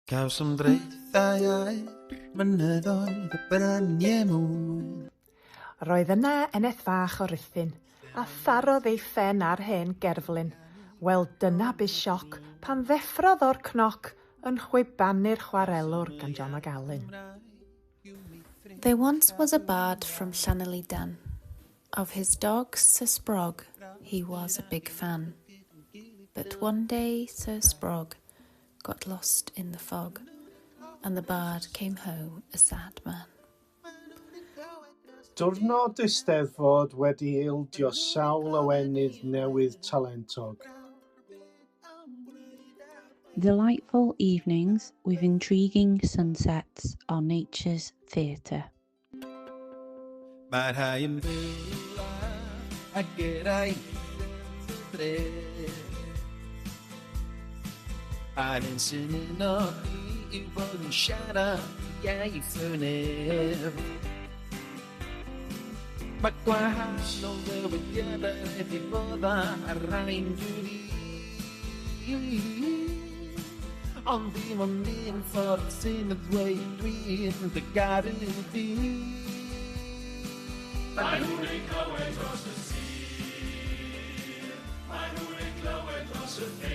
Cawsom draethau aur, mynyddoedd a bryniau mwyn. Roedd yna eneth fach o Ruthun, a tharodd ei phen ar hen gerflun. Wel dyna bu sioc pan ddeffrodd o'r cnoc yn chwibanu'r chwarelwr gan John ag Alun. There once was a bard from Llanelidan. Of his dog Sir Sprog he was a big fan. But one day Sir Sprog got lost in the fog, and the bard came home a sad man. Diwrnod Eisteddfod wedi ildio sawl awenydd newydd talentog. Delightful evenings with intriguing sunsets are nature's theatre. Mae rhai yn byw ac eraill dre. A'r un sy'n uno ni yw bod yn siarad iaith y nef. Mae gwahanol ddywediadau wedi bod ar rhain dwi Ond dim ond un ffordd sy'n y ddweud dwi'n dy garu di. Mae nhw'n ei clywed dros y sir. Mae nhw'n ei clywed dros y ffin.